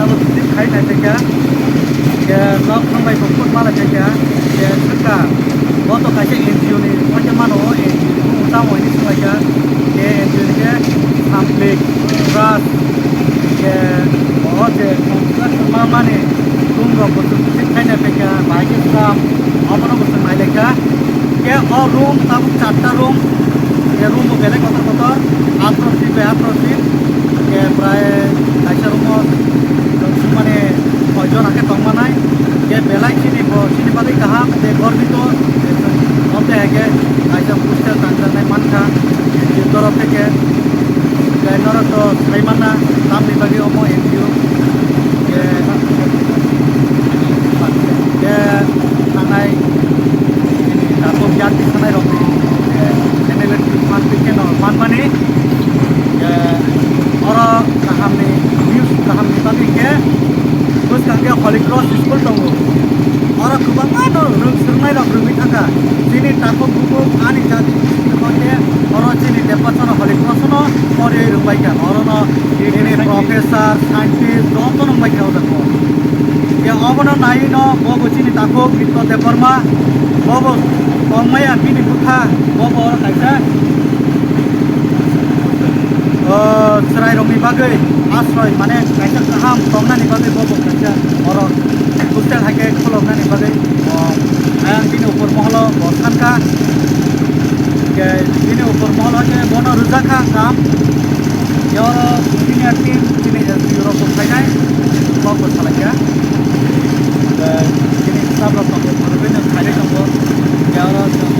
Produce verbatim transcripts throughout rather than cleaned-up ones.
Abo visit khai nai phaikha, je nok thangbai bo phut malai phaikha, je swkha, bo to kaisa N G O ni phaikhe mano, N G O ni bumung tamo hini swnglaikha, je N G O ni khe Samlik, Trust, je o je construction ma mani room rok bo chwng visit khai nai phaikha, bahai khe slam, obono bo chwng nailaikha. Khe o room tabuk charta room, je room bo belai kotor kotor, atro feet by atro feet, khe prai kaisa room o chwng mane soi jona khe tongmanai, khe belai chini bo chini bagwi kaham, tei gormito, tei chwng omo hai khe kaisa hostel tangjaknai mankha, tei torof theke, khe norok to sai manna, tamni bagwi omo N G O, khe, khe thangnai chini tabuk yarti sanai rokni, khe, channel manphi kheno manmani, khe, oro kahamni news kahamni bagwi khe bwskang khe Holy Cross School tongo. Oro kwbangma no rwng swrwngnairok rwngwi thangkha. Chini takhuk bukhuk ani jati bwskango khe oro chini Debbarma Holy Cross no poriwi rwngbaikha. Orono chini professor, scientist jotono wngbaikha o jaga o. Khe obono naiwi no bobo chini takhuk Nitya Debbarma, bobo tongmaya bini bwkha, bobo oro kaisa o, chwrairokni bagwi asroi, mane kaisa kaham tongnani bagwi bo bo kaisa oro hostel hai khe khuloknani bagwi, o, ayang bini upor moholo bo sankha. Hingke bini upor moholo khe bono rwjakha ang kam. Oro senior team chini S D O rok bo phainai, kok bo salaikha. Chini staff rok tongo, phunugwi no khairwi tongo. Hingke oro chwng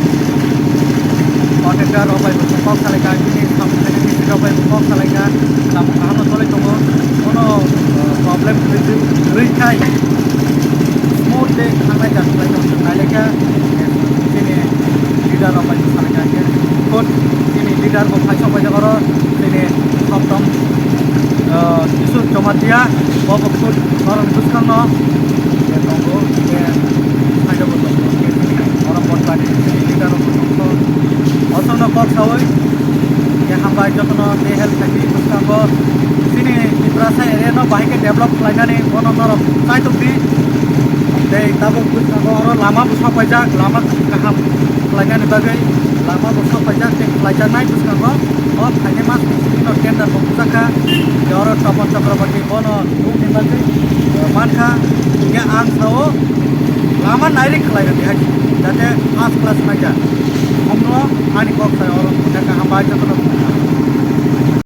contractor rok bai bo kok salaikha, chini samung khainai mistri rok bai bo kok salaikha, samung kaham no choli tongo, kono, uh, problem kwrwi khai smoothly thangnai jat khlai tong nailekha, chini leader rok bai bo salaikha, hingke khud chini leader bo phai sok bai oro chini Soptom, uh, Kishore Jamatia, bo bo khud norok bwskango tongo, hingke side o bo tongo, hingke chini oro Botbari chini leader rok bo tongkho. Aswkno kok saui, hingke hambai jotono tei help khaidi bwskango chini Tiprasa area no bahai khe develop khlainani bono norok chaitok di. Tei tabuk bwskango oro lama bo sok paijak, lama kaham khlainani bagwi lama bo sok paijak, tei khlaijaknai bwskango o phainai mas ni simi no tender bo bujak kha. Tei oro Topon Chakraborty bono nukni bagwi, eh, mankha, hingke ang sao lama nairik khlai rwdi hai, jate first class naikha. Omno ani kok sai oro hwnka kaham bai jotono.